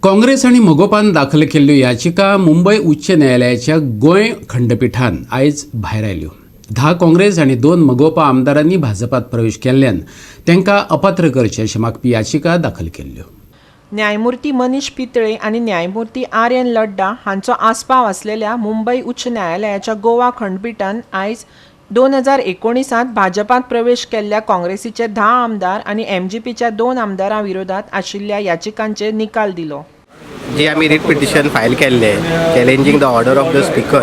काँग्रेस आनी मगोपान दाखल केल्ल्यो याचिका मुंबय उच्च न्यायालयाच्या गोंय खंडपिठान आयज भायर आयल्यो. 10 काँग्रेस आनी 2 मगोपा आमदारांनी भाजपात प्रवेश केल्ल्यान तांकां अपात्र करचे अशें मागपी याचिका दाखल केल्ल्यो. न्यायमूर्ती मनीष पितळे आनी न्यायमूर्ती आर एन लड्डा हांचो आस्पाव आसलेल्या मुंबय उच्च न्यायालयाच्या गोवा खंडपिठान आयज 2019त भाजपांत प्रवेश केल्ल्या काँग्रेसीचे 10 आमदार आनी एमजीपीच्या 2 आमदारां विरोधात आशिल्ल्या याचिकांचेर निकाल दिलो. जी आमी रिट पिटिशन फायल केल्लें challenging the order of the speaker,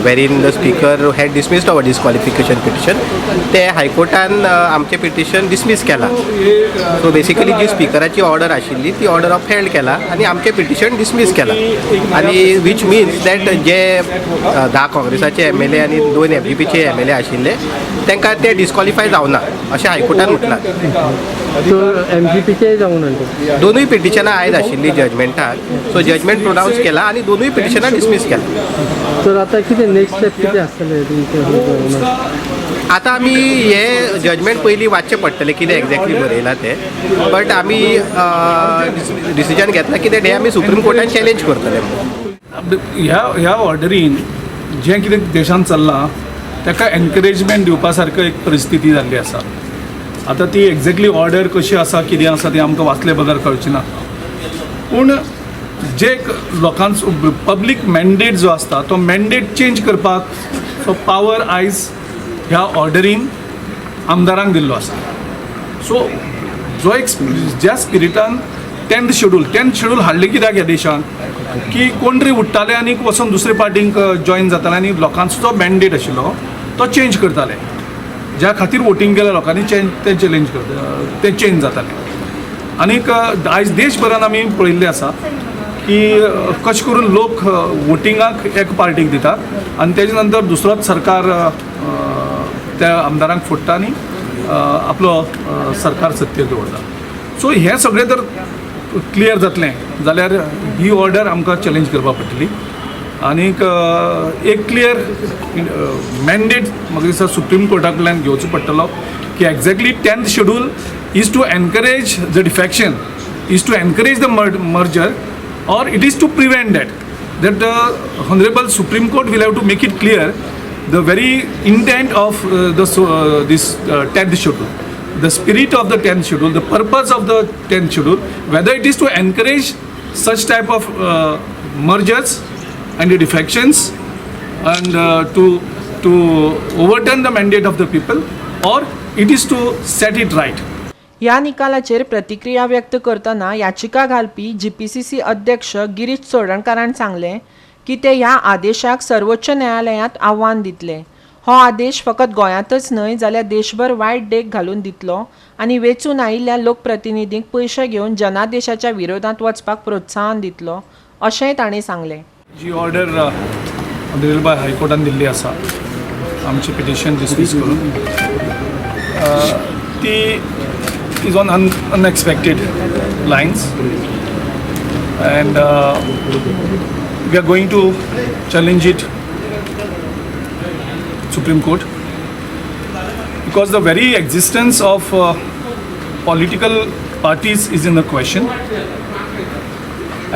wherein the speaker had dismissed our disqualification petition, ते हायकोर्टान आमचें पिटिशन डिसमीस केलां. सो बेसिकली जी स्पिकराची ऑर्डर आशिल्ली ती ऑर्डर अपहेल्ड केला आनी आमचें पिटिशन डिसमीस केलां आनी which means that जे 10 काँग्रेसाचे एमएलए आनी 2 एमजीपीचे एमएलए आशिल्ले तांकां ते डिस्क्वॉलिफाय जावना अशें हायकोर्टान म्हटलां. सो एमजीपीचे जावंक ना ते? दोनूय पिटिशनां आयज आशिल्लीं जजमेंटाक. सो जजमेंट प्रोनावन्स केला आनी दोनूय पिटिशनां डिसमीस केला. तर आतां कितें नेक्स्ट स्टेप कितें आसतलें तुमचें? आतां आमी हे जजमेंट पयलीं वाचचें पडटलें कितें एक्झॅक्टली बरयलां तें, बट आमी डिसिजन घेतला की तें आमी सुप्रीम कोर्टान चॅलेंज करतले. ह्या ह्या ऑर्डरीन जें कितें देशांत चल्लां ताका एनकरेजमेंट दिवपा सारको एक परिस्थिती जाल्ली आसा. आतां ती एक्झॅक्टली ऑर्डर कशी आसा, कितें आसा तें आमकां वाचले बगर कळचें ना, पूण जे एक लोकांचो पब्लीक मॅन्डेट जो आसता तो मॅन्डेट चेंज करपाक सो पावर आयज ह्या ऑर्डरीन आमदारांक दिल्लो आसा. सो जो एक ज्या स्पिरिटान 10th schedule हाडलें कित्याक ह्या देशांत की कोण तरी उठ्ठाले आनी वचोन दुसरे पार्टींक जॉयन जाताले आनी लोकांचो जो मॅन्डेट आशिल्लो तो चेंज करताले, ज्या खातीर वोटींग केलें लोकांनी चेंज तें चॅलेंज करता तें चेंज जातालें. आनीक आयज देशभरान आमी पळयल्लें आसा की कशें करून लोक वोटिंगाक एक पार्टीक दितात आनी तेजे नंतर दुसरोच सरकार त्या आमदारांक फोडटा आनी आपलो सरकार सत्तेर दवरता. सो हें सगळें जर क्लियर जातलें जाल्यार ही ऑर्डर आमकां चॅलेंज करपाक पडटली. आनीक एक क्लियर मॅन्डेट म्हाका दिसता सुप्रीम कोर्टा कडल्यान घेवचो पडटलो की exactly 10th schedule is to encourage the defection, is to encourage the merger, or it is to prevent that. That the Honorable Supreme Court will have to make it clear the very intent of this 10th schedule, the spirit of the 10th schedule, the purpose of the 10th schedule, whether it is to encourage such type of mergers and the defections and to overturn the mandate of the people, or it is to set it right. ह्या निकालाचेर प्रतिक्रिया व्यक्त करतना याचिका घालपी जीपीसीसी अध्यक्ष गिरीश चोडणकारान सांगलें की ते ह्या आदेशाक सर्वोच्च न्यायालयांत आव्हान दितले. हो आदेश फकत गोंयांतच न्हय जाल्यार देशभर वायट देख घालून दितलो आनी वेंचून आयिल्ल्या लोकप्रतिनिधींक पयशे घेवन जनादेशाच्या विरोधांत वचपाक प्रोत्साहन दितलो अशेंय तांणी सांगलें. जी ऑर्डर ऑनरेबल हायकोर्टान दिल्ली आसा आमची पिटिशन डिसमीस करून, ती is on unexpected lines and we are going to challenge it Supreme Court, because the very existence of political parties is in the question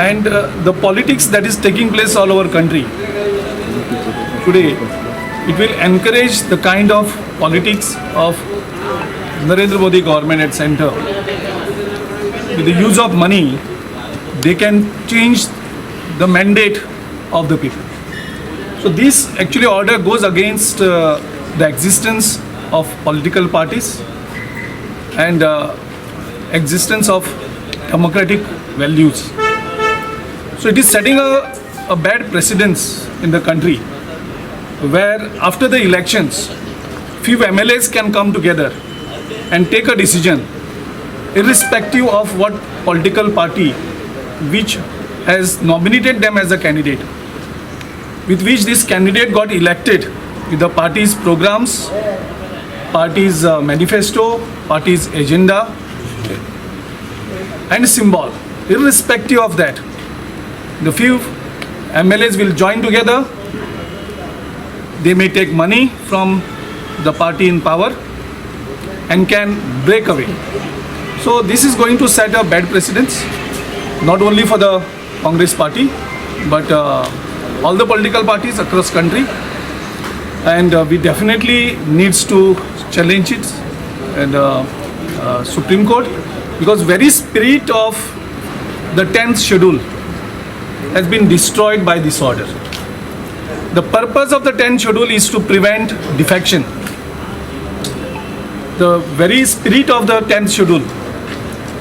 and the politics that is taking place all over country today, it will encourage the kind of politics of Narendra Modi government at center. With the use of money, they can change the mandate of the people. So this actually order goes against the existence of political parties and existence of democratic values. So it is setting a bad precedence in the country where after the elections, few MLAs can come together and take a decision irrespective of what political party which has nominated them as a candidate, with which this candidate got elected with the party's programs, party's manifesto, party's agenda and symbol. Irrespective of that, the few MLAs will join together. They may take money from the party in power and can break away. So this is going to set a bad precedence. Not only for the Congress party but all the political parties across country, and we definitely needs to challenge it and Supreme Court, because very spirit of the 10th schedule has been destroyed by this order. The purpose of the 10th schedule is to prevent defection. The very spirit of the 10th schedule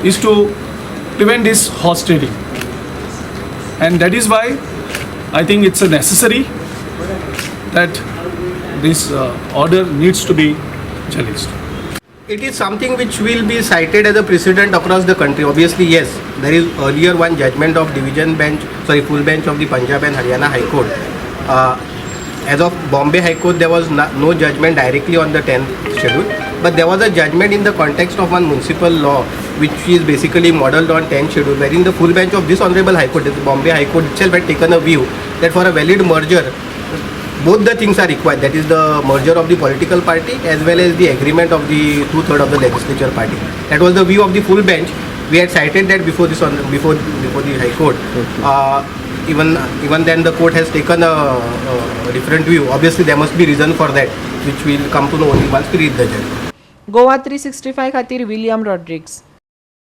is to prevent this horse trading, and that is why I think it's a necessary that this order needs to be challenged. It is something which will be cited as a precedent across the country. Obviously, yes, there is earlier one judgment of division bench, sorry, full bench of the Punjab and Haryana High Court. As of Bombay High Court, there was no judgment directly on the 10th schedule, but there was a judgment in the context of one municipal law, which is basically modeled on 10th schedule, wherein the full bench of this Honorable High Court, the Bombay High Court itself, had taken a view that for a valid merger, both the things are required, that is the merger of the political party as well as the agreement of the two-thirds of the legislature party. That was the view of the full bench. We had cited that before this on before the High Court. Even then the court has taken a different view. Obviously there must be reason for that, which we'll come to know only once we read the judgment. Goa 365 खातीर William Rodrigues.